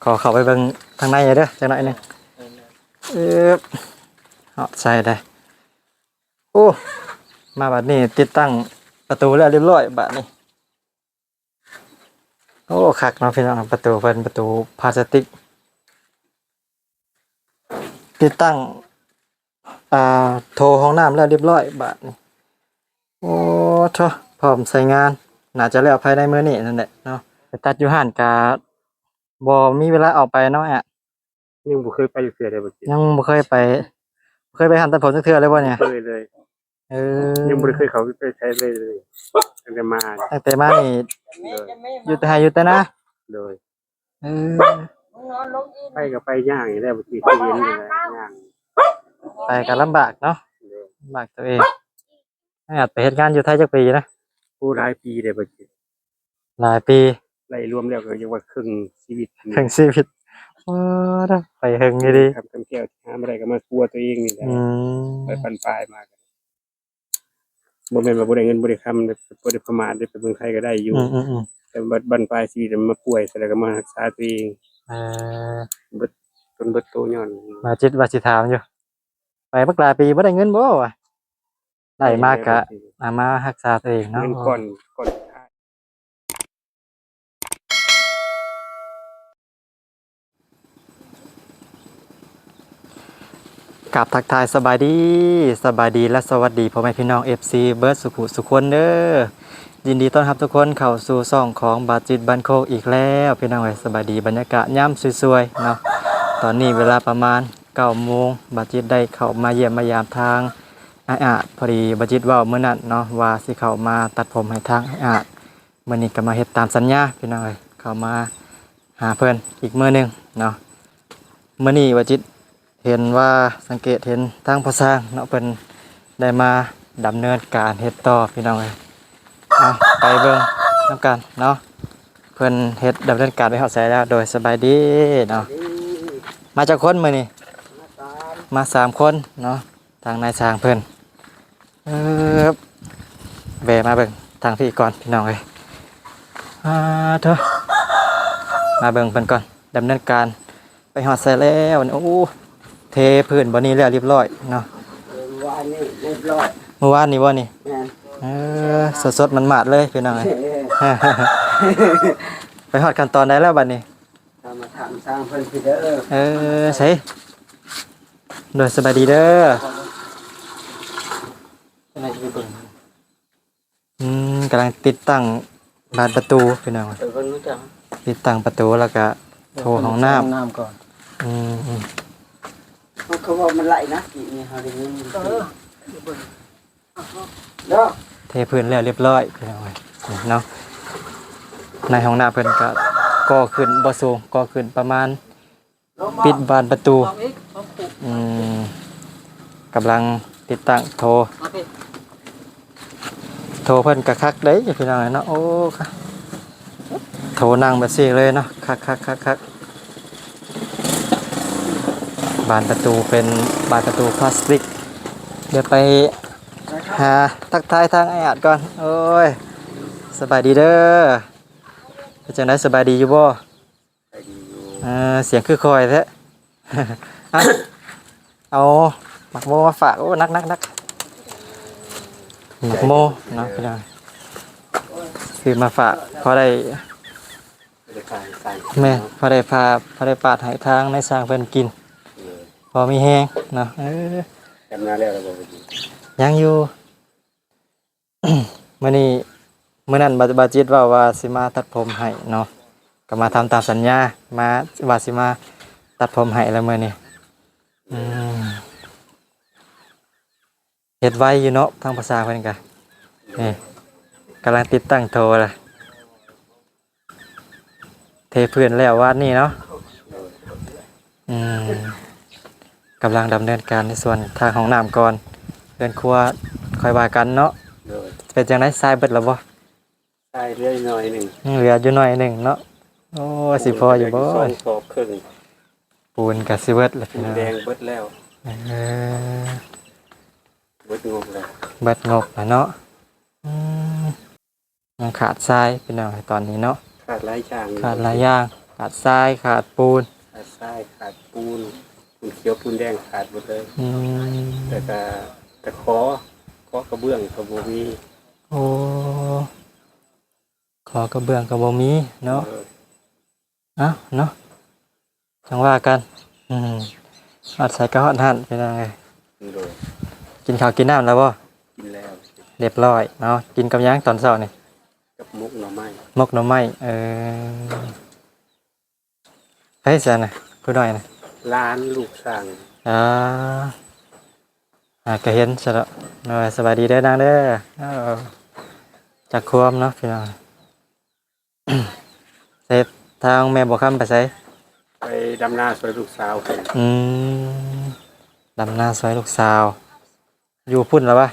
ຂໍເຂົ້າໄປເບິ່ງທາງໃນເດີ ຈັກໜ້ອຍໜຶ່ງ. ເອີບ ຮອດໃສ່ໄດ້. ໂອ້ ມາບາດນີ້ຕິດຕັ້ງປະຕູແລ້ວຮຽບຮ້ອຍບາດນີ້. ໂອ້ ຄັກເນາະພີ່ນ້ອງ ປະຕູເພິ່ນ ປະຕູພລາສຕິກ ຕິດຕັ້ງ ອ່າ ໂຖຫ້ອງນ້ຳແລ້ວຮຽບຮ້ອຍບາດນີ້. ໂອ້ໂທ້ ພ້ອມໃຊ້ງານ ໜ້າຈະແລ້ວພາຍໃນມື້ນີ້ນັ້ນແຫຼະເນາະ. ໄປຕັດຢູ່ຮ້ານກະບໍ່ມີເວລາອອກໄປເນາະ. ຍັງບໍ່ເຄີຍໄປຈັກເທື່ອເດ້ ບໍ່ຈິດ. ຍັງບໍ່ເຄີຍໄປ ບໍ່ເຄີຍໄປຮ້ານຕັດຜົມຈັກເທື່ອເລີຍບໍ່ນີ້? ບໍ່ເຄີຍເລີຍ. ເອີ ຍັງບໍ່ໄດ້ເຄີຍເຂົ້າໄປໃສເລີຍ ຕັ້ງແຕ່ມາ ຕັ້ງແຕ່ມານີ້. ໂດຍ. ຢູ່ແຕ່ໄຮ່ຢູ່ແຕ່ນາ. ໂດຍ. ເອີ ໄປກໍໄປຍ່າງນີ້ແຫຼະ ບໍ່ຊິເຫັນນີ້ແຫຼະ ຍ່າງ ໄປກໍລຳບາກເນາະ. ໂດຍ. ລຳບາກຕົວເອງ. ອາດໄປເຮັດງານຢູ່ໄທຈັກປີນະ? ໂອ້ ຫຼາຍປີເດ້ ບໍ່ຈິດ. ຫຼາຍປີ ໄລ່ລວມແລ້ວກໍຍັງວ່າເຄິ່ງຊີວິດ ເຄິ່ງຊີວິດ. ໂອ້ ໄປເຮິງອີ່ຫຼີ. ຄຳ ຄຳແກ້ວ ຫາມາໄດ້ກໍມາປົວຕົວເອງນີ້ແຫຼະ. ອືມ ໄປບັ້ນປາຍມາ ບໍ່ແມ່ນວ່າບໍ່ໄດ້ເງິນບໍ່ໄດ້ຄຳ ບໍ່ໄດ້ປະໝາດເດ້ ໄປເມືອງໄທກໍໄດ້ຢູ່. ອືມໆໆ ແຕ່ບັດບັ້ນປາຍຊີວິດມາປ່ວຍ ແລ້ວກໍມາຮັກສາຕົວເອງ. ເອີ ເບິດຕົນເບິດໂຕຍ້ອນ ບາດຈິດວ່າຊິຖາມຢູ່ ໄປບັກຫຼາຍປີບໍ່ໄດ້ເງິນບໍ່ວະ? ໄດ້ມາກະເອົາມາຮັກສາຕົວເອງເນາະ. ເງິນກ້ອນ ກ້ອນສຸດທ້າຍ. ກາບທັກທາຍສະບາຍດີ ສະບາຍດີ ແລະ ສະຫວັດດີພໍ່ແມ່ພີ່ນ້ອງ ເອັຟຊີ ເບິດສຸຂູສຸຄົນເດີ. ຍິນດີຕ້ອນຮັບທຸກຄົນເຂົ້າສູ່ຊ່ອງຂອງບາຈິດບ້ານໂຄກອີກແລ້ວ ພີ່ນ້ອງເອີຍ. ສະບາຍດີ ບັນຍາກາດຍາມສວຍໆເນາະ. ຕອນນີ້ເວລາປະມານເກົ້າໂມງ ບາຈິດໄດ້ເຂົ້າມາຢ້ຽມມາຢາມທາງອ້າຍອາດ. ພໍດີບາຈິດເວົ້າມື້ນັ້ນເນາະ ວ່າຊິເຂົ້າມາຕັດຜົມໃຫ້ທາງອ້າຍອາດ. ມື້ນີ້ກໍມາເຮັດຕາມສັນຍາ ພີ່ນ້ອງເອີຍ ເຂົ້າມາຫາເພິ່ນອີກມື້ໜຶ່ງເນາະ. ມື້ນີ້ບາຈິດເຫັນວ່າ ສັງເກດເຫັນທາງພໍ່ຊ່າງເນາະ ເພິ່ນໄດ້ມາດຳເນີນການເຮັດຕໍ່ ພີ່ນ້ອງເອີຍ. ເອົາ ໄປເບິ່ງນຳກັນເນາະ ເພິ່ນເຮັດດຳເນີນການໄປຮອດໃສແລ້ວ. ໂດຍ ສະບາຍດີເນາະ. ມາຈັກຄົນມື້ນີ້? ມາສາມ ມາສາມຄົນເນາະ. ທາງນາຍຊ່າງເພິ່ນ ເອີ ແວ່ມາເບິ່ງທາງພີ້ກ່ອນ ພີ່ນ້ອງເອີຍ. ອາ ໂທ້ ມາເບິ່ງເພິ່ນກ່ອນ ດຳເນີນການໄປຮອດໃສແລ້ວ. ໂອ້ ເທພື້ນບ່ອນນີ້ແລ້ວຮຽບຮ້ອຍເນາະ. ເອີ ມື້ວານນີ້ຮຽບຮ້ອຍ. ມື້ວານນີ້ບໍ່ນີ້? ແມ່ນ. ເອີ ສົດໆໝາດໆເລີຍ ພີ່ນ້ອງເອີຍ. ເອີ ໄປຮອດຂັ້ນຕອນໃດແລ້ວບັດນີ້? ເຮົາມາຖາມຊ່າງເພິ່ນພີ້ເດີ. ເອີ ໃສ ໂດຍ ສະບາຍດີເດີ. ອືມ ກຳລັງຕິດຕັ້ງບານປະຕູ ພີ່ນ້ອງ. ເອີ ເພິ່ນຮູ້ຈັກ ຕິດຕັ້ງປະຕູ ແລ້ວກະໂຖຫ້ອງນ້ຳ ໂຖຫ້ອງນ້ຳກ່ອນ. ອືມໆ ເຂົາເວົ້າມັນໄຫຼນະ ກີ້ນີ້ເຮົາໄດ້ຍິນ. ເອີ ເທພື້ນແລ້ວຮຽບຮ້ອຍ ພີ່ນ້ອງເອີຍ ເນາະ. ໃນຫ້ອງນ້ຳເພິ່ນກໍກໍ່ຂຶ້ນບໍ່ສູງ ກໍ່ຂຶ້ນປະມານ ປິດບານປະຕູ. ອືມ ກຳລັງຕິດຕັ້ງໂຖ ໂຖເພິ່ນກໍຄັກເດ້ ພີ່ນ້ອງເນາະ. ໂອ້ ໂຖນັ່ງແບບຊີ້ເລີຍເນາະ ຄັກໆໆໆ. ບານປະຕູເປັນບານປະຕູພລາສຕິກ. ດຽວໄປຫາທັກທາຍທາງອ້າຍອາດກ່ອນ. ໂອ້ຍ ສະບາຍດີເດີ. ເປັນຈັ່ງໃດ ສະບາຍດີຢູ່ບໍ່? ເອີ ສຽງຄືຂ້ອຍແທ້. ເອົາ ເອົາໝາກໂມມາຝາກ. ໂອ້ ໜັກໆໆ ໝາກໂມເນາະ ພີ່ນ້ອງ ຊື້ມາຝາກ ພໍໄດ້ ແມ່ນ ພໍໄດ້ພາ ພໍໄດ້ປາດໃຫ້ທາງນາຍຊ່າງເພິ່ນກິນ ພໍມີແຮງເນາະ. ເອີ ດຳນາແລ້ວບໍ່? ຍັງຢູ່. ມື້ນີ້ ມື້ນັ້ນ ບາ ບາຈິດເວົ້າວ່າຊິມາຕັດຜົມໃຫ້ເນາະ ກໍມາທຳຕາມສັນຍາ ມາ ວ່າຊິມາຕັດຜົມໃຫ້ແລ້ວມື້ນີ້. ອືມ ເຮັດໄວຢູ່ເນາະ ທາງພາສາເພິ່ນກະ ນີ້ ກຳລັງຕິດຕັ້ງໂຖລະ. ເທພື້ນແລ້ວວານນີ້ເນາະ. ອືມ ກຳລັງດຳເນີນການໃນສ່ວນທາງຫ້ອງນ້ຳກ່ອນ ເຮືອນຄົວຄ່ອຍວ່າກັນເນາະ. ໂດຍ ເປັນຈັ່ງໃດ ຊາຍເບິດແລ້ວບໍ່? ຊາຍເຫຼືອໜ້ອຍໜຶ່ງ ຍັງເຫຼືອຢູ່ໜ້ອຍໜຶ່ງເນາະ. ໂອ້ ຊິພໍຢູ່ບໍ່? ສອງສອບເຄິ່ງ ປູນກະຊິເບິດແລ້ວ ປູນແດງເບິດແລ້ວ. ເອີ ເບິດງົບແລ້ວ ເບິດງົບແລ້ວເນາະ. ອືມ ຍັງຂາດຊາຍ ພີ່ນ້ອງ ຕອນນີ້ເນາະ ຂາດຫຼາຍຢ່າງ ຂາດຫຼາຍຢ່າງ. ຂາດຊາຍ ຂາດປູນ ຂາດຊາຍ ຂາດປູນ ປູນຂຽວ ປູນແດງ ຂາດໝົດເລີຍ. ອືມ ແລ້ວກະຕະຂໍ ເຄາະກະເບື້ອງກະບໍ່ມີ. ໂອ້ ເຄາະກະເບື້ອງກະບໍ່ມີເນາະ. ເອີ ເອົ້າເນາະ ຈັ່ງວ່າກັນ. ອືມ ຮອດໃສກະຮອດຫັ້ນ ພີ່ນ້ອງເອີຍ. ໂດຍ ກິນເຂົ້າກິນນ້ຳແລ້ວບໍ່? ກິນແລ້ວ ລຽບຮ້ອຍເນາະ. ກິນກັບຫຍັງຕອນເຊົ້ານີ້? ກັບໝົກໜໍ່ໄມ້. ໝົກໜໍ່ໄມ້ ເອີ. ໃຜຊັ້ນນະ ຜູ້ນ້ອຍນະ? ຫຼານລູກຊ່າງ. ອໍ ຫາກະເຫັນຊະເນາະ. ໂດຍ ສະບາຍດີເດີນາງເດີ. ເອີ ຈັກຄວາມເນາະ ພີ່ນ້ອງ. ໃສ ທາງແມ່ບົວຄຳໄປໃສ? ໄປດຳນາຊ່ວຍລູກສາວ. ອືມ ດຳນາຊ່ວຍລູກສາວ. ຢູ່ພຸ້ນລະວະ?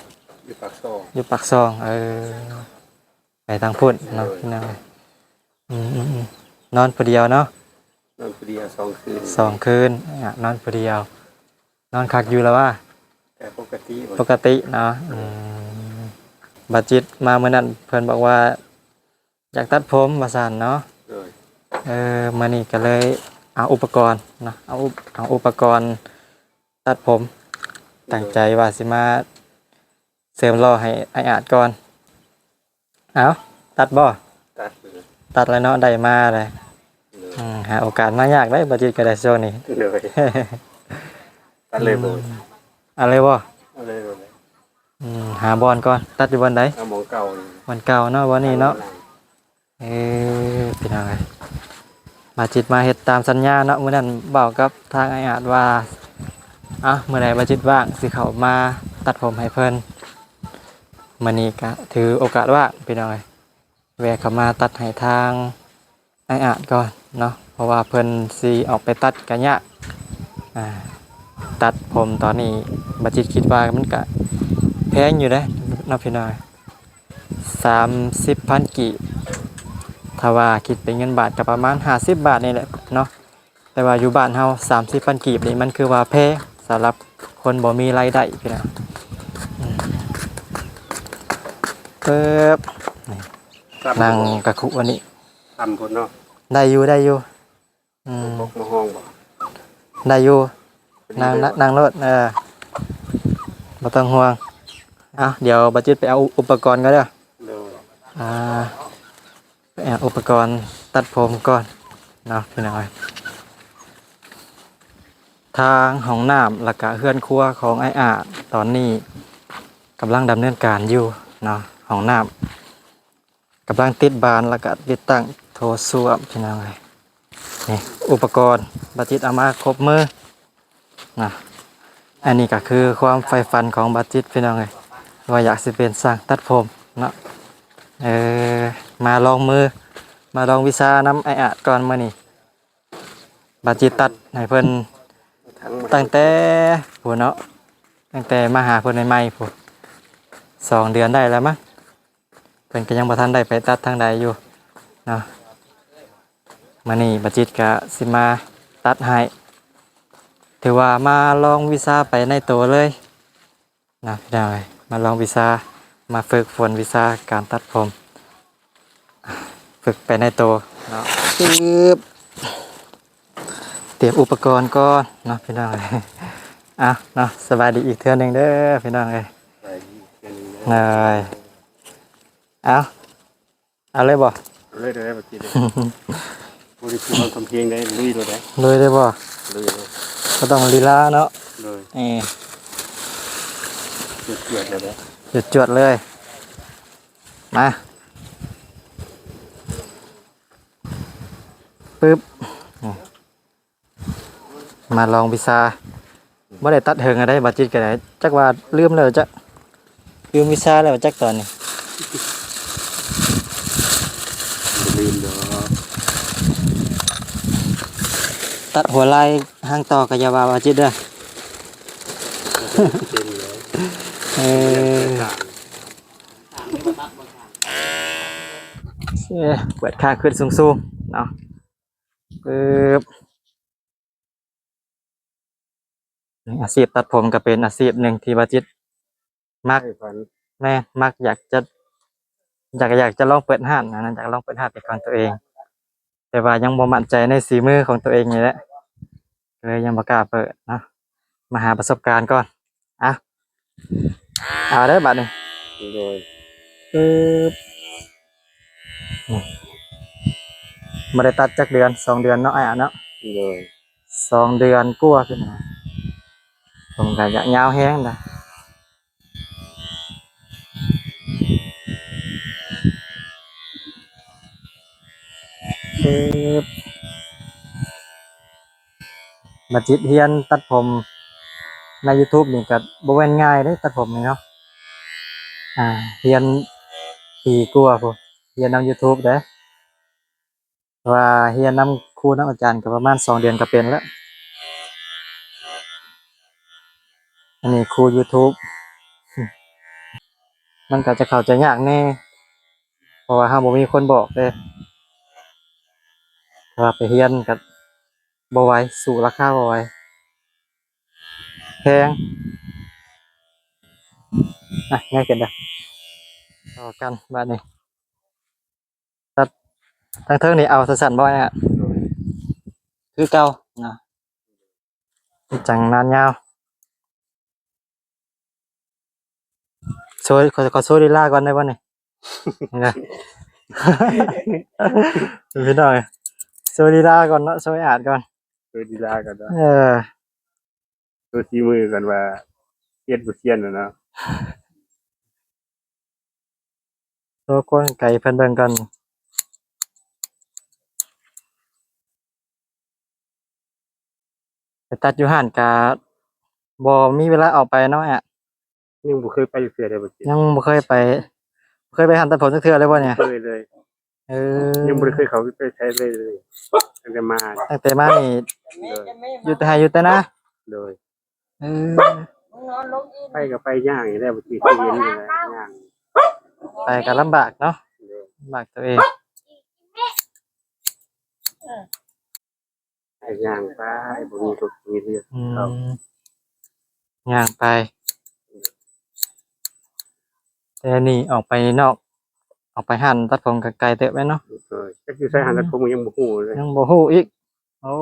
ຢູ່ປາກຊ່ອງ. ຢູ່ປາກຊ່ອງ ເອີ ໄປທາງພຸ້ນເນາະ. ໂດຍ ພີ່ນ້ອງ. ອືມໆໆ ນອນຜູ້ດຽວເນາະ? ນອນຜູ້ດຽວສອງຄືນ. ສອງຄືນ ອາ ນອນຜູ້ດຽວ. ນອນຄັກຢູ່ລະວະ? ແຕ່ປົກກະຕິ ປົກກະຕິເນາະ. ເອີ ອືມ ບາຈິດມາມື້ນັ້ນເພິ່ນບອກວ່າ ຢາກຕັດຜົມວ່າຊັ້ນເນາະ. ໂດຍ ເອີ ມື້ນີ້ກະເລີຍເອົາອຸປະກອນເນາະ ເອົາອຸ ເອົາອຸປະກອນຕັດຜົມ. ໂດຍ ຕັ້ງໃຈວ່າຊິມາເສີມຫຼໍ່ໃຫ້ອ້າຍອາດກ່ອນ. ເອົ້າ ຕັດບໍ່? ຕັດເລີຍ. ຕັດແລ້ວເນາະ ໄດ້ມາເລີຍ. ໂດຍ ອືມ ຫາໂອກາດມາຍາກເດ້ ບໍ່ຈິດກະໄດ້ຊ່ວງນີ້. ໂດຍ ຕັດເລີຍບໍ່? ອືມ ເອົາເລີຍບໍ່? ເອົາເລີຍ ເອົາເລີຍ. ອືມ ຫາບ່ອນກ່ອນ. ຕັດຢູ່ບ່ອນໃດ? ເອົາບ່ອນເກົ່ານີ້. ບ່ອນເກົ່າເນາະ ບ່ອນນີ້ເນາະ. ເອີ ພີ່ນ້ອງເອີຍ ບາຈິດມາເຮັດຕາມສັນຍາເນາະ. ມື້ນັ້ນເວົ້າກັບທາງອ້າຍອາດວ່າ ເອົ້າ ມື້ໃດບາຈິດວ່າງຊິເຂົ້າມາຕັດຜົມໃຫ້ເພິ່ນ. ມື້ນີ້ກະຖືໂອກາດວ່າງ ພີ່ນ້ອງເອີຍ ແວ່ເຂົ້າມາຕັດໃຫ້ທາງອ້າຍອາດກ່ອນເນາະ ເພາະວ່າເພິ່ນຊິອອກໄປຕັດກະຍາກ. ອາ ຕັດຜົມຕອນນີ້ ບາຈິດຄິດວ່າມັນກະແພງຢູ່ເດ້ເນາະ ພີ່ນ້ອງ. ສາມສິບພັນກີບ ຖ້າວ່າຄິດເປັນເງິນບາດກະປະມານຫ້າສິບບາດນີ້ແຫຼະເນາະ. ແຕ່ວ່າຢູ່ບ້ານເຮົາ ສາມສິບພັນກີບນີ້ ມັນຄືວ່າແພງສຳລັບຄົນບໍ່ມີລາຍໄດ້ ພີ່ນ້ອງ. ອືມ ເປີບ ນີ້ ຊ້ຳ ນັ່ງກະຄຸອັນນີ້ ຊ້ຳພຸ້ນເນາະ. ໄດ້ຢູ່ ໄດ້ຢູ່. ອືມ ມາຮ້ອງບໍ່? ໄດ້ຢູ່ ນັ່ງ ນັ່ງໂລດ ເອີ ບໍ່ຕ້ອງຫ່ວງ. ເອົ້າ ດຽວບາຈິດໄປເອົາອຸປະກອນກ່ອນເດີ. ໂດຍ ອາ ໄປເອົາອຸປະກອນຕັດຜົມກ່ອນເນາະ ພີ່ນ້ອງເອີຍ. ທາງຫ້ອງນ້ຳ ແລ້ວກະເຮືອນຄົວຂອງອ້າຍອາດ ຕອນນີ້ກຳລັງດຳເນີນການຢູ່ເນາະ. ຫ້ອງນ້ຳ ກຳລັງຕິດບານ ແລ້ວກະຕິດຕັ້ງໂຖສ້ວມ ພີ່ນ້ອງເອີຍ. ນີ້ອຸປະກອນບາຈິດເອົາມາຄົບມືນະ. ອັນນີ້ກະຄືຄວາມໃຝ່ຝັນຂອງບາຈິດ ພີ່ນ້ອງເອີຍ ວ່າຢາກຊິເປັນຊ່າງຕັດຜົມເນາະ. ເອີ ມາລອງມື ມາລອງວິຊານຳອ້າຍອາດກ່ອນມື້ນີ້. ບາຈິດຕັດໃຫ້ເພິ່ນຕັ້ງແຕ່ພຸ້ນເນາະ ຕັ້ງແຕ່ມາຫາເພິ່ນໃໝ່ໆພຸ້ນ ສອງເດືອນໄດ້ແລ້ວມັ້ງ. ເພິ່ນກະຍັງບໍ່ທັນໄດ້ໄປຕັດທາງໃດຢູ່ເນາະ. ມື້ນີ້ບາຈິດກະຊິມາຕັດໃຫ້ ຖືວ່າມາລອງວິຊາໄປໃນໂຕເລີຍເນາະ ພີ່ນ້ອງເອີຍ. ມາລອງວິຊາ ມາຝຶກຝົນວິຊາການຕັດຜົມ ຝຶກໄປໃນໂຕເນາະ. ປຶບ ຕຽມອຸປະກອນກ່ອນເນາະ ພີ່ນ້ອງເອີຍ. ເອົາເນາະ ສະບາຍດີອີກເທື່ອໜຶ່ງເດີ ພີ່ນ້ອງເອີຍ. ສະບາຍດີອີກເທື່ອໜຶ່ງເດີ. ເອີຍ ເອົາ ເອົາເລີຍບໍ່? ເອົາເລີຍ ເອົາເລີຍ ບໍ່ໄດ້ຊິເວົ້າຄຳເພງໃດ ລຸຍໂລດໃດ. ລຸຍເລີຍບໍ່? ລຸຍເລີຍ ບໍ່ຕ້ອງລີລາເນາະ. ໂດຍ ເອີ ຈວດໆເລີຍເດີ ຈວດໆເລີຍ. ມາ ປຶບ ນີ້ ມາລອງວິຊາ. ບໍ່ໄດ້ຕັດເຖິງອັນໃດ ບາຈິດກະໄດ້ ຈັກວ່າລືມແລ້ວຈັກ ລືມວິຊາແລ້ວຈັກຕອນນີ້. ບໍ່ລືມດອກ ຕັດຫົວໄລ່ຫາງຕໍ່ກະຢ່າວ່າບາຈິດເດີ. ເອີ ເອີ ເປີດຂ້າງຂຶ້ນສູງໆເນາະ. ປຶບ ອາຊີບຕັດຜົມກະເປັນອາຊີບໜຶ່ງທີ່ບາຈິດມັກ ໃຝ່ຝັນ ແມ່ນ ມັກຢາກຈະ ຢາກ ຢາກຈະລອງເປີດຮ້ານນະ ຢາກລອງເປີດຮ້ານເປັນຂອງຕົວເອງ. ຕ່ວ່າຍັງບໍ່ໝັ້ນໃຈໃນສີມືຂອງຕົວເອງນີ້ແຫຼະ ກໍເລີຍຍັງບໍ່ກ້າເປີດເນາະ ມາຫາປະສົບການກ່ອນ. ເອົາ ເອົາເດີບາດນີ້ ໂດຍ ປຶບ ນີ້ ບໍ່ໄດ້ຕັດຈັກເດືອນ ສອງເດືອນເນາະ ອ້າຍອາດເນາະ ໂດຍ ສອງເດືອນກວ່າຂຶ້ນມາ ຜົມກໍຢາກຍາວແຮງນະ. ປຶບ ບັດຈິດຮຽນຕັດຜົມໃນ YouTube ນີ້ກໍບໍ່ແມ່ນງ່າຍເດ້ ຕັດຜົມນີ້ເນາະ ອ່າ ຮຽນປີກວ່າພຸ້ນ ຮຽນນຳ YouTube ເດ້. ວ່າຮຽນນຳຄູນຳອາຈານກໍປະມານສອງເດືອນກໍເປັນແລ້ວ. ອັນນີ້ຄູ YouTube ມັນກໍຈະເຂົ້າໃຈຍາກແດ່ ເພາະວ່າເຮົາບໍ່ມີຄົນບອກເດ້ ແຕ່ວ່າໄປຮຽນກໍບໍ່ໄຫວ ສູ້ລາຄາບໍ່ໄຫວ ແພງ. ອ່ະ ງ່າຍຂຶ້ນເດີ ຕໍ່ກັນບາດນີ້. ຕັດທາງເທິງນີ້ເອົາສັ້ນໆບໍ່ອ້າຍ? ໂດຍ ຄືເກົ່ານະ ຈັ່ງນານຍາວ. ໂຊຍ ຂໍ ຂໍໂຊຍລີລາກ່ອນໄດ້ບໍ່ນີ້? ນີ້ນະ ພີ່ນ້ອງ ໂຊຍລີລາກ່ອນເນາະ ໂຊຍອາດກ່ອນ ໂຊຍລີລາກ່ອນເນາະ ເອີ ໂຊຍສີມືກ່ອນວ່າ ຊຽນບໍ່ຊຽນນະເນາະ. ໂຊກນໄກເພິ່ນເບິ່ງກ່ອນ. ໄປຕັດຢູ່ຮ້ານກະບໍ່ມີເວລາອອກໄປເນາະ ອະ ຍັງບໍ່ເຄີຍໄປຈັກເທື່ອເລີຍ ຍັງບໍ່ເຄີຍໄປ ບໍ່ເຄີຍໄປຮ້ານຕັດຜົມຈັກເທື່ອເລີຍບໍ່ນີ້? ເຄີຍເລີຍ ເອີ ຍັງບໍ່ໄດ້ເຄີຍເຂົ້າໄປໃສເລີຍ ຕັ້ງແຕ່ມາ ຕັ້ງແຕ່ມານີ້ ໂດຍ ຢູ່ແຕ່ໄຮ່ຢູ່ແຕ່ນາ ໂດຍ. ເອີ ໄປກໍໄປຍ່າງນີ້ແຫຼະ ບໍ່ຊິເຫັນນີ້ແຫຼະ ຍ່າງ ໄປກໍລຳບາກເນາະ ໂດຍ ລຳບາກຕົວເອງ ໄປຍ່າງໄປ ບໍ່ມີລົດມີເຮືອ ອືມ ເຂົ້າ ຍ່າງໄປ ແຕ່ນີ້ອອກໄປນອກ ອອກໄປຮ້ານຕັດຜົມກໍໄກເຕີບແມ່ນເນາະ ໂດຍ ຈັກຢູ່ໃສຮ້ານຕັດຜົມກໍຍັງບໍ່ຮູ້ເລີຍ ຍັງບໍ່ຮູ້ອີກ. ໂອ້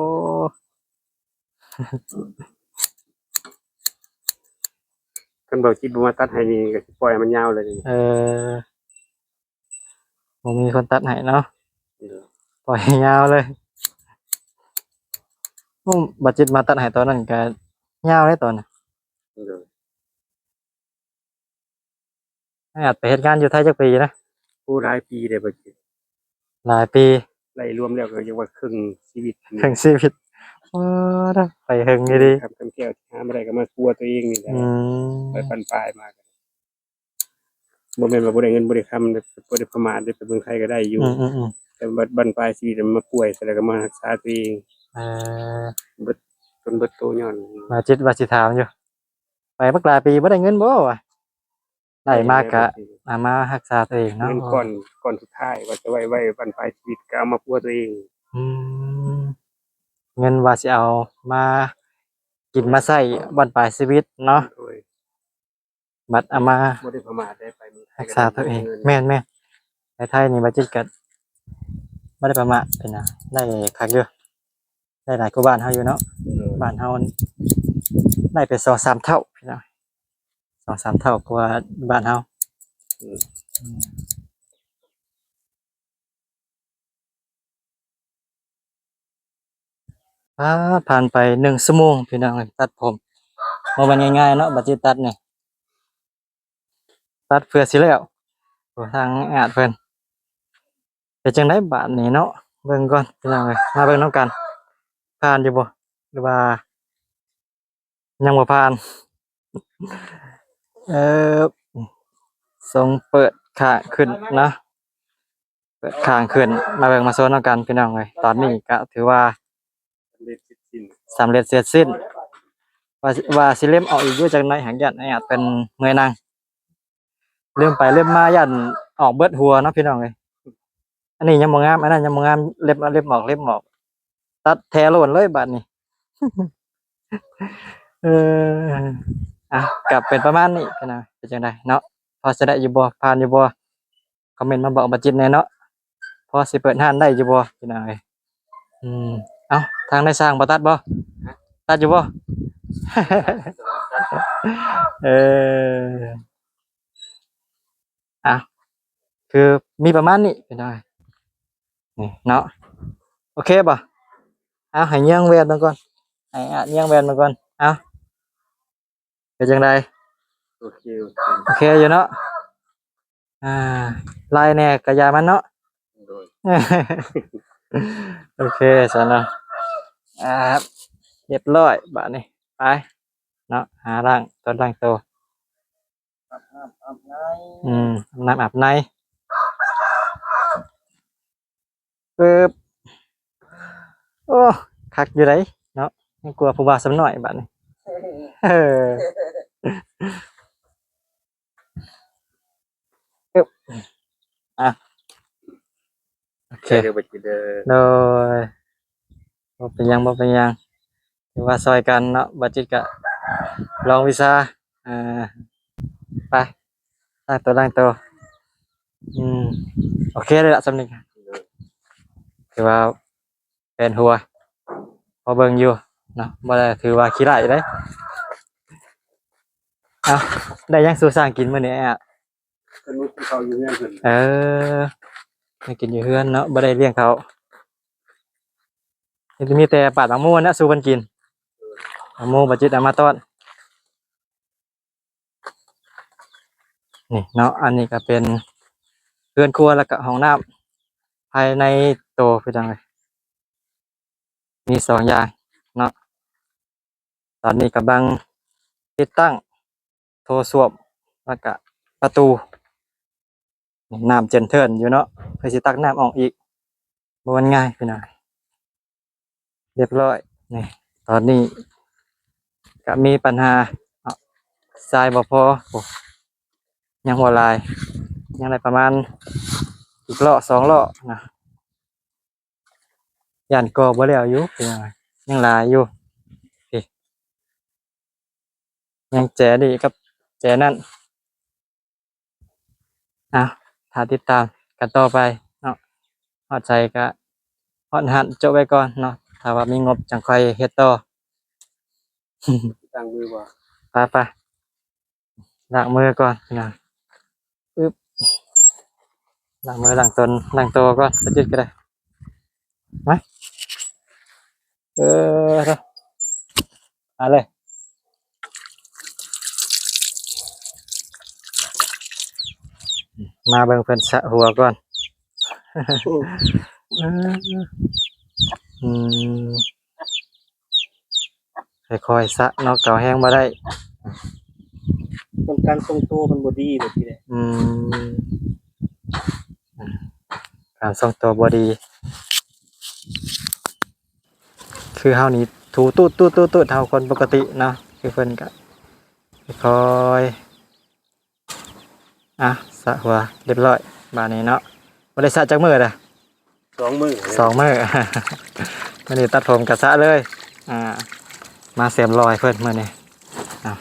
ຄັນບໍ່ຈິດບໍ່ມາຕັດໃຫ້ນີ້ກໍຊິປ່ອຍໃຫ້ມັນຍາວເລີຍ ເອີ ບໍ່ມີຄົນຕັດໃຫ້ເນາະ ໂດຍ ປ່ອຍໃຫ້ຍາວເລີຍ. ໂອ້ ບໍ່ຈິດມາຕັດໃຫ້ຕອນນັ້ນກໍຍາວເດ້ຕອນນັ້ນ ໂດຍ. ອາດໄປເຮັດງານຢູ່ໄທຈັກປີນະ? ໂອ້ ຫຼາຍປີເດ້ ບໍ່ຈິດ ຫຼາຍປີ ໄລ່ລວມແລ້ວກໍຍັງວ່າເຄິ່ງຊີວິດ ເຄິ່ງຊີວິດ ໂອ້ ໄປເຫິງອີ່ຫຼີ ຄຳແກ້ວ ຫາມາໄດ້ກໍມາປົວຕົວເອງນີ້ແຫຼະ ອືມ ໄປບັ້ນປາຍມາ ບໍ່ແມ່ນວ່າບໍ່ໄດ້ເງິນບໍ່ໄດ້ຄຳ ບໍ່ໄດ້ປະໝາດເດ້ ໄປເມືອງໄທກໍໄດ້ຢູ່ ອືມໆໆ ແຕ່ບັ້ນ ບັ້ນປາຍຊີວິດມາປ່ວຍ ແລ້ວກໍມາຮັກສາຕົວເອງ ເອີ ເບິດ ຈົນເບິດໂຕຍ້ອນ ວ່າຈິດວ່າຊິຖາມຢູ່ ໄປບັກຫຼາຍປີບໍ່ໄດ້ເງິນບໍ່ວະ? ໄດ້ມາກະເອົາມາຮັກສາຕົວເອງເນາະ ເງິນກ້ອນ ກ້ອນສຸດທ້າຍວ່າຈະໄວ້ ໄວ້ບັ້ນປາຍຊີວິດ ກໍເອົາມາປົວຕົວເອງ ອືມ ເງິນວ່າຊິເອົາມາກິນມາໃຊ້ບັ້ນປາຍຊີວິດເນາະ ໂດຍ ບັດເອົາມາ ບໍ່ໄດ້ປະໝາດໄດ້ ໄປເມືອງໄທ ຮັກສາຕົວເອງ ແມ່ນໆ ໄປໄທນີ້ບໍ່ຈິດກໍບໍ່ໄດ້ປະໝາດເປັນຫຍັງ ໄດ້ຄັກຢູ່ ໄດ້ຫຼາຍກວ່າບ້ານເຮົາຢູ່ເນາະ ໂດຍ ບ້ານເຮົາໄດ້ເປັນສອງສາມເທົ່າພີ່ນ້ອງ ສອງສາມເທົ່າກວ່າບ້ານເຮົາ ໂດຍ ອືມ. ປາດ ຜ່ານໄປໜຶ່ງຊົ່ວໂມງພີ່ນ້ອງເອີຍ ຕັດຜົມ ບໍ່ແມ່ນງ່າຍໆເນາະ ບັດຊິຕັດນີ້ ຕັດເພື່ອຊິແລ້ວ ໂອ້ ທາງອາດເພິ່ນ ເປັນຈັ່ງໃດບາດນີ້ເນາະ ເບິ່ງກ່ອນພີ່ນ້ອງເອີຍ ມາເບິ່ງນຳກັນ ຜ່ານຢູ່ບໍ່ ຫຼືວ່າ ຍັງບໍ່ຜ່ານ ເອີ ສົ່ງເປີດຄ້າງຂຶ້ນເນາະ ເປີດຄ້າງຂຶ້ນ ມາເບິ່ງມາຊົມນຳກັນພີ່ນ້ອງເອີຍ ຕອນນີ້ກະຖືວ່າສຳເລັດເສັດສິ້ນ ວ່າ ວ່າຊິເລັມອອກອີກຢູ່ຈັກໜ້ອຍ ຫາກຢ້ານອ້າຍອາດເພິ່ນເມື່ອຍນັ່ງ ເລັມໄປເລັມມາຢ້ານອອກເບິດຫົວເນາະພີ່ນ້ອງເອີຍ ອັນນີ້ຍັງບໍ່ງາມ ອັນນັ້ນຍັງບໍ່ງາມ ເລັມ ເລັມອອກ ເລັມອອກ ຕັດແທ້ໂລດເລີຍບາດນີ້ ເອີ ອ່ະ ກໍເປັນປະມານນີ້ພີ່ນ້ອງ ເປັນຈັ່ງໃດເນາະ ພໍຊິໄດ້ຢູ່ບໍ່ ຜ່ານຢູ່ບໍ່ ຄອມເມັນມາບອກບັດຈິດແດ່ເນາະ ພໍຊິເປີດຮ້ານໄດ້ຢູ່ບໍ່ພີ່ນ້ອງເອີຍ ອືມ ເອົ້າ ທາງນາຍຊ່າງບໍ່ຕັດບໍ່? ຕັດຢູ່ບໍ່? ເອີ ອ່ະ ຄືມີປະມານນີ້ພີ່ນ້ອງ ນີ້ເນາະ ໂອເຄບໍ່? ເອົາ ໃຫ້ເຍືອງແວ່ນເບິ່ງກ່ອນ ໃຫ້ອາດເຍືອງແວ່ນເບິ່ງກ່ອນ ເອົາ ເປັນຈັ່ງໃດ? ໂອເຄ ໂອເຄ ໂອເຄຢູ່ເນາະ ອ່າ ລາຍແດ່ກະຢ່າມັນເນາະ ໂດຍ ໂອເຄຊັ້ນເນາະ ອ່າ ຮຽບຮ້ອຍບາດນີ້ ໄປເນາະ ຫາລ້າງຕົນລ້າງໂຕ ອາບນ້ຳອາບໃນ ອືມ ອາບນ້ຳອາບໃນ ປຶບ ໂອ້ ຄັກຢູ່ໃດເນາະ ຍັງກວ່າຜູ້ບ່າວສ່ຳນ້ອຍບາດນີ້ ເອີ ອຶບ ອ່ະ ໂອເຄ ໂດຍ ບໍ່ເປັນຫຍັງ ບໍ່ເປັນຫຍັງ ຖືວ່າຊ່ອຍກັນເນາະ ບາດຈິດກະລອງວິຊາ ເອີ ໄປ ລ້າງໂຕ ລ້າງໂຕ ອືມ ໂອເຄເລີຍລະ ສ່ຳນີ້ ໂດຍ ຖືວ່າແປນຫົວ ພໍເບິ່ງຢູ່ເນາະ ບໍ່ໄດ້ຖືວ່າຂີ້ຮ້າຍເດ້ ເອົ້າ ໄດ້ຫຍັງສູ່ຊ່າງກິນມື້ນີ້ອ້າຍ? ເພິ່ນມາກິນເຂົ້າຢູ່ເຮືອນເພິ່ນ ເອີ ມາກິນຢູ່ເຮືອນເນາະ ບໍ່ໄດ້ລ້ຽງເຂົ້າ ມີແຕ່ປາດໝາກໂມນະສູ່ເພິ່ນກິນ ໝາກໂມ ບາດຈິດເອົາມາຕ້ອນ ນີ້ເນາະ ອັນນີ້ກະເປັນເຮືອນຄົວ ແລ້ວກະຫ້ອງນ້ຳພາຍໃນໂຕ ພີ່ນ້ອງເອີຍ ມີສອງຢ່າງເນາະ ຕອນນີ້ກຳລັງຕິດຕັ້ງໂຖສ້ວມ ແລ້ວກະປະຕູ ນ້ຳເຈິນເທີນຢູ່ເນາະ ເພື່ອຊິຕັກນ້ຳອອກອີກ ບໍ່ແມ່ນງ່າຍພີ່ນ້ອງ ຮຽບຮ້ອຍ ນີ້ ຕອນນີ້ກະມີບັນຫາເນາະ ຊາຍບໍ່ພໍ ໂອ້ ຍັງບໍ່ຫຼາຍ ຍັງໄດ້ປະມານອີກລໍ້ສອງລໍ້ນະ ຢ້ານກໍ່ບໍ່ແລ້ວຢູ່ ພີ່ນ້ອງ ຍັງຫຼາຍຢູ່ ນີ້ ຍັງແຈນີ້ກັບແຈນັ້ນ ເອົາ ຖ້າຕິດຕາມກັນຕໍ່ໄປເນາະ ຮອດໃສກະຮອດຫັ້ນ ໂຈະໄວ້ກ່ອນເນາະ ຖ້າວ່າມີງົບຈັ່ງຄ່ອຍເຮັດຕໍ່ ລ້າງມືບໍ່? ໄປໆ ລ້າງມືກ່ອນພີ່ນ້ອງ ອຶບ ລ້າງມື ລ້າງຕົນ ລ້າງໂຕກ່ອນ ບໍ່ຈິດກະໄດ້ ມາ ເອີ ມາເລີຍ ມາເບິ່ງເພິ່ນສະຫົວກ່ອນ ອືມ ຄ່ອຍໆ ສະເນາະ ເກົາແຮງບໍ່ໄດ້ ເປັນການຊົງໂຕມັນບໍ່ດີແບບນີ້ແຫຼະ ອືມ ການຊົງໂຕບໍ່ດີ ຄືເຮົານີ້ຖູຕູດໆໆ ເຮົາຄົນປົກກະຕິເນາະ ຄືເພິ່ນກະຄ່ອຍ ອ່ະ ສະຫົວຮຽບຮ້ອຍບາດນີ້ເນາະ ບໍ່ໄດ້ສະຈັກມື້ລະ ສອງມື້ ສອງມື້ ມື້ນີ້ຕັດຜົມກະສະເລີຍ ອ່າ ມາເສີມຫຼໍ່ໃຫ້ເພິ່ນມື້ນີ້ ເອົາ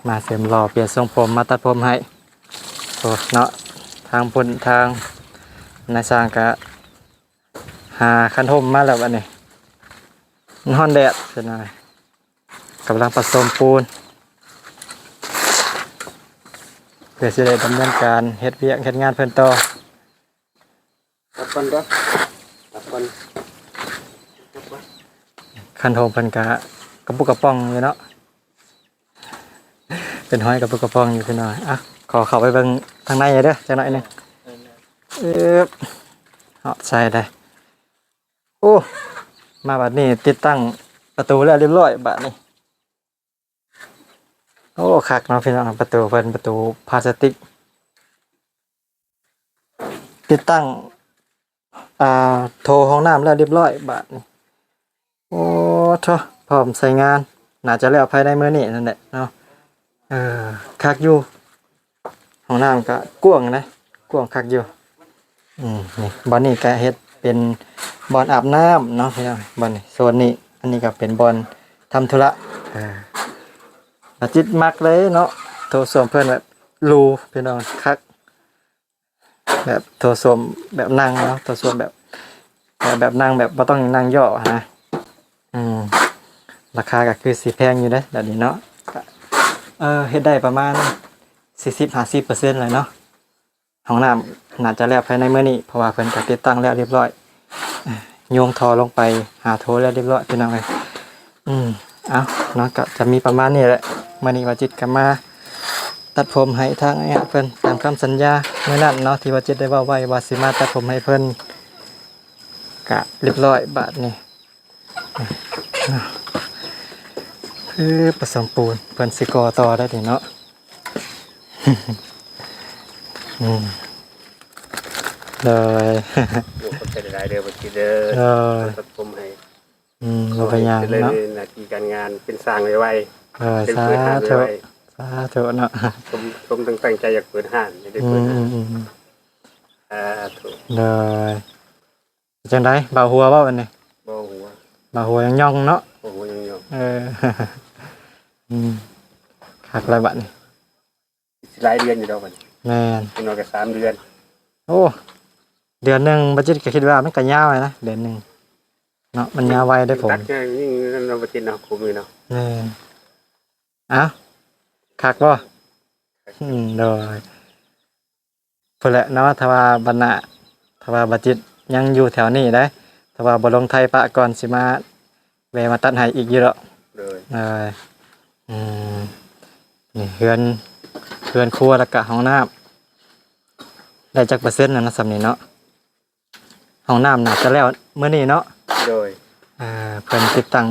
ມາເສີມຫຼໍ່ ປ່ຽນຊົງຜົມ ມາຕັດຜົມໃຫ້ ໂອ້ ເນາະ ທາງພຸ້ນ ທາງນາຍຊ່າງກະຫາຄັນຮົ່ມມາແລ້ວບາດນີ້ ມັນຮ້ອນແດດ ເປັນຫຍັງ ກຳລັງປະສົມປູນ ເພື່ອຊິໄດ້ດຳເນີນການເຮັດວຽກເຮັດງານເພິ່ນຕໍ່ ຕັດກ່ອນເດີ ຕັດກ່ອນ ຄັນໂຮມເພິ່ນກະກະປຸກກະປ່ອງຢູ່ເນາະ ເປັນຫ້ອຍກະປຸກກະປ່ອງຢູ່ພີ່ນ້ອງ ອ່ະ ຂໍເຂົ້າໄປເບິ່ງທາງໃນເດີ ຈັກໜ້ອຍໜຶ່ງ ເອີບ ເອົາໃສ່ໄດ້ ໂອ້ ມາບາດນີ້ຕິດຕັ້ງປະຕູແລ້ວຮຽບຮ້ອຍບາດນີ້ ໂອ້ ຄັກເນາະພີ່ນ້ອງ ປະຕູເພິ່ນ ປະຕູພລາສຕິກ ຕິດຕັ້ງ ອ່າ ໂຖຫ້ອງນ້ຳແລ້ວຮຽບຮ້ອຍບາດນີ້ ໂອ້ໂທ້ ພ້ອມໃຊ້ງານ ໜ້າຈະແລ້ວພາຍໃນມື້ນີ້ນັ້ນແຫຼະເນາະ ເອີ ຄັກຢູ່ ຫ້ອງນ້ຳກະກວ້າງນະ ກວ້າງຄັກຢູ່ ອືມ ນີ້ ບ່ອນນີ້ກະເຮັດເປັນບ່ອນອາບນ້ຳເນາະພີ່ນ້ອງ ບ່ອນນີ້ ໂຊນນີ້ ອັນນີ້ກະເປັນບ່ອນທຳທຸລະ ເອີ ລະຈິດມັກເລີຍເນາະ ໂຖສ້ວມເພິ່ນແບບຫຼູພີ່ນ້ອງ ຄັກ ແບບໂຖສ້ວມແບບນັ່ງເນາະ ໂຖສ້ວມແບບ ແບບ ແບບນັ່ງແບບບໍ່ຕ້ອງນັ່ງຍໍ້ຫັ້ນນະ. ອືມ ລາຄາກໍຄືຊິແພງຢູ່ເດ້ແບບນີ້ເນາະ. ເອີ ເຮັດໄດ້ປະມານສີ່ສິບຫ້າສິບເປີເຊັນແລ້ວເນາະ. ຫ້ອງນ້ຳໜ້າຈະແລ້ວພາຍໃນມື້ນີ້ ເພາະວ່າເພິ່ນກໍຕິດຕັ້ງແລ້ວຮຽບຮ້ອຍ, ໂຍງທໍ່ລົງໄປຫາໂຖແລ້ວຮຽບຮ້ອຍ ພີ່ນ້ອງເອີຍ. ອືມ ເອົາເນາະ ກໍຈະມີປະມານນີ້ແຫຼະ. ມື້ນີ້ບ່າວຈິດກໍມາຕັດຜົມໃຫ້ທາງອ້າຍອາດເພິ່ນຕາມຄຳສັນຍາມື້ນັ້ນເນາະ ທີ່ບ່າວຈິດໄດ້ເວົ້າໄວ້ວ່າຊິມາຕັດຜົມໃຫ້ເພິ່ນ ກະຮຽບຮ້ອຍບາດນີ້. ຄືປະສົມປູນ ເພິ່ນຊິກໍ່ຕໍ່ໄດ້ນີ້ເນາະ. ອືມ ໂດຍ ໂອ້ ຂອບໃຈຫຼາຍໆເດີ ບ່າວຈິດເດີ ໂດຍ ຕັດຜົມໃຫ້ ອືມ ບໍ່ເປັນຫຍັງເນາະ ໃຫ້ຈະເລີນໜ້າທີ່ການງານ ເປັນຊ່າງໄວໆ ເອີ ເປັນເປີດຮ້ານໄວໆ ສາທຸ ສາທຸເນາະ. ສົມ ສົມຕັ້ງ ຕັ້ງໃຈຢາກເປີດຮ້ານ ໃຫ້ໄດ້ເປີດຮ້ານ. ອືມ ສາທຸ ໂດຍ. ຈັ່ງໃດ ບ່າວຫົວບໍ່ບັດນີ້? ບໍ່ຫົວ ບ່າວຫົວຍັງຍ່ອງເນາະ ບໍ່ຫົວຍັງຍ່ອງ. ເອີ ອືມ ຄັກແລ້ວບັດນີ້ ຊິຫຼາຍເດືອນຢູ່ດອກບັດນີ້. ແມ່ນ ຢ່າງໜ້ອຍກໍສາມເດືອນ. ໂອ້ ເດືອນໜຶ່ງ ບ່າວຈິດກໍຄິດວ່າມັນກໍຍາວແລ້ວນະ ເດືອນໜຶ່ງເນາະ ມັນຍາວໄວເດ້ຜົມ. ຕັດແຄ່ນີ້ນັ້ນເນາະ ບ່າວຈິດເນາະ ຄູ່ມື້ເນາະ. ແມ່ນ ເອົ້າ ຄັກບໍ່? ອືມ ໂດຍ. ພຸ້ນແຫຼະເນາະ ຖ້າວ່າບັດໜ້າ ຖ້າວ່າບ່າວຈິດຍັງຢູ່ແຖວນີ້ເດ້ ຖ້າວ່າບໍ່ລົງໄທປະກ່ອນ ຊິມາແວ່ມາຕັດໃຫ້ອີກຢູ່ດອກ. ໂດຍ ເອີ ອືມ ນີ້ເຮືອນ ເຮືອນຄົວ ແລ້ວກະຫ້ອງນ້ຳ ໄດ້ຈັກເປີເຊັນແລ້ວນະ ສ່ຳນີ້ເນາະ? ຫ້ອງນ້ຳໜ້າຈະແລ້ວມື້ນີ້ເນາະ. ໂດຍ ເອີ ເພິ່ນຕິດຕັ້ງ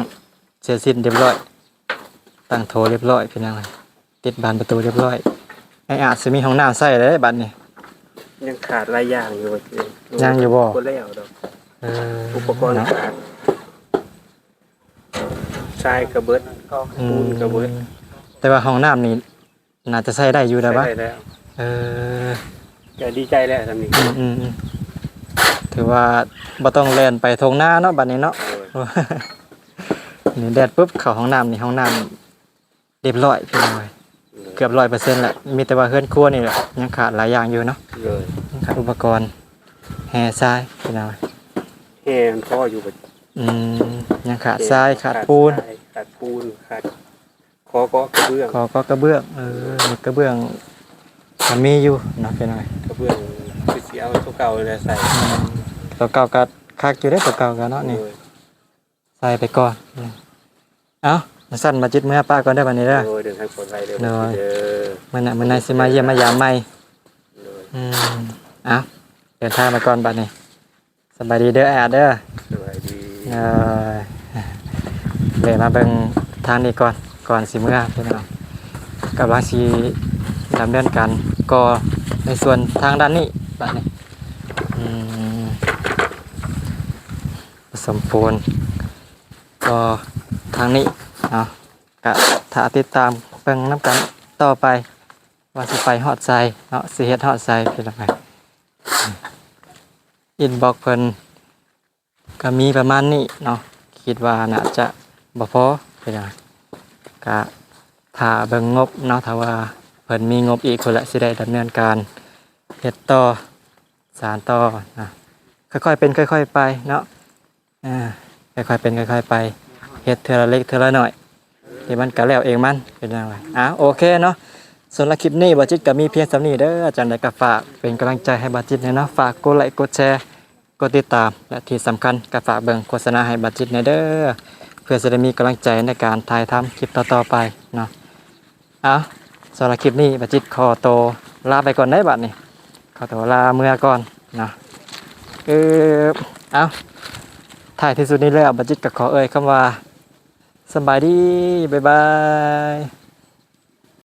ເສຍສິ້ນຮຽບຮ້ອຍ ຕັ້ງໂຖຮຽບຮ້ອຍ ພີ່ນ້ອງເອີຍ ຕິດບານປະຕູຮຽບຮ້ອຍ. ອ້າຍອາດຊິມີຫ້ອງນ້ຳໃຊ້ແລ້ວເດ້ບັດນີ້. ຍັງຂາດຫຼາຍຢ່າງຢູ່ ຍັງຢູ່ບໍ່? ບໍ່ແລ້ວດອກ. ເອີ ອຸປະກອນ ເນາະ ຂາດ ຊາຍກໍເບິດ ອືມ ປູນກໍເບິດ ແຕ່ວ່າຫ້ອງນ້ຳນີ້ ໜ້າຈະໃຊ້ໄດ້ຢູ່ແລ້ວວະ? ໃຊ້ໄດ້ແລ້ວ. ເອີ ກໍດີໃຈແລ້ວສ່ຳນີ້. ອືມໆໆ ຖືວ່າບໍ່ຕ້ອງແລ່ນໄປທົ່ງນາເນາະ ບັດນີ້ເນາະ. ໂດຍ ນີ້ແດດປຶບ ເຂົ້າຫ້ອງນ້ຳນີ້ ຫ້ອງນ້ຳຮຽບຮ້ອຍ ພີ່ນ້ອງເອີຍ. ໂດຍ ເກືອບຮ້ອຍເປີເຊັນແລ້ວ ມີແຕ່ວ່າເຮືອນຄົວນີ້ແຫຼະ ຍັງຂາດຫຼາຍຢ່າງຢູ່ເນາະ. ໂດຍ ຍັງຂາດອຸປະກອນແຮ່ຊາຍ ພີ່ນ້ອງເອີຍ. ແຮ່ມັນພໍຢູ່ບໍ່? ອືມ ຍັງຂາດຊາຍ ແຮ່ ຂາດ ຂາດປູນ ຊາຍ ຂາດປູນ ຂາດ ຂໍເກາະກະເບື້ອງ ຂໍເກາະກະເບື້ອງ. ເອີ ກະເບື້ອງກໍມີຢູ່ເນາະ ພີ່ນ້ອງ. ກະເບື້ອງຄືຊິເອົາຕົວເກົ່ານີ້ແຫຼະໃສ່. ອືມ ຕົວເກົ່າກໍຄັກຢູ່ເດ້ ຕົວເກົ່າກໍເນາະ. ນີ້ ໂດຍ ໃສ່ໄປກ່ອນ. ເອົ້າ ຊັ້ນບ່າວຈິດເມືອປະກ່ອນເດີບັດນີ້ເດີ. ໂດຍ ເດີນທາງປອດໄພເດີ ໂດຍ ມື້ໜ້າ ມື້ໃນຊິມາຢ້ຽມມາຢາມໃໝ່. ໂດຍ ອືມ ເອົ້າ ເດີນທາງໄປກ່ອນບັດນີ້. ສະບາຍດີເດີອ້າຍອາດເດີ. ສະບາຍດີ. ເອີ ແວະມາເບິ່ງທາງນີ້ກ່ອນ ກ່ອນຊິເມືອ ພີ່ນ້ອງ. ກຳລັງຊິດຳເນີນການກໍ່ໃນສ່ວນທາງດ້ານນີ້ບັດນີ້. ອືມ ປະສົມປູນກໍທາງນີ້ເນາະ ກະຖ້າຕິດຕາມເບິ່ງນຳກັນຕໍ່ໄປ ວ່າຊິໄປຮອດໃສເນາະ ຊິເຮັດຮອດໃສ ພີ່ນ້ອງເອີຍ. ອິນບັອກເພິ່ນກໍມີປະມານນີ້ເນາະ ຄິດວ່າໜ້າຈະບໍ່ພໍ ພີ່ນ້ອງ. ກະຖ້າເບິ່ງງົບເນາະ ຖ້າວ່າເພິ່ນມີງົບອີກພຸ້ນແຫຼະ ຊິໄດ້ດຳເນີນການເຮັດຕໍ່ ສານຕໍ່ນະ ຄ່ອຍໆເປັນຄ່ອຍໆໄປເນາະ. ອ່າ ຄ່ອຍໆເປັນຄ່ອຍໆໄປ ເຮັດເທື່ອລະເລັກເທື່ອລະໜ້ອຍ ດຽວມັນກໍແລ້ວເອງມັນ ເປັນຫຍັງວະ. ອ່າ ໂອເຄເນາະ ສຳລັບຄລິບນີ້ບ່າວຈິດກໍມີພຽງສ່ຳນີ້ເດີ. ຈັ່ງໃດກໍຝາກເປັນກຳລັງໃຈໃຫ້ບ່າວຈິດແດ່ເນາະ ຝາກກົດໄລກົດແຊ ກົດຕິດຕາມ ແລະທີ່ສຳຄັນກໍຝາກເບິ່ງໂຄສະນາໃຫ້ບ່າວຈິດແດ່ເດີ ເພື່ອຈະໄດ້ມີກຳລັງໃຈໃນການຖ່າຍທຳຄລິບຕໍ່ໆໄປເນາະ. ເອົາ ສຳລັບຄລິບນີ້ ບ່າວຈິດຂໍໂຕລາໄປກ່ອນເດ້ບັດນີ້ ຂໍໂຕລາເມືອກ່ອນເນາະ. ເອີ ເອົາ ທ້າຍທີ່ສຸດນີ້ແລ້ວ ບ່າວຈິດກໍຂໍເອີ່ຍຄຳວ່າ ສະບາຍດີ ບາຍບາຍ.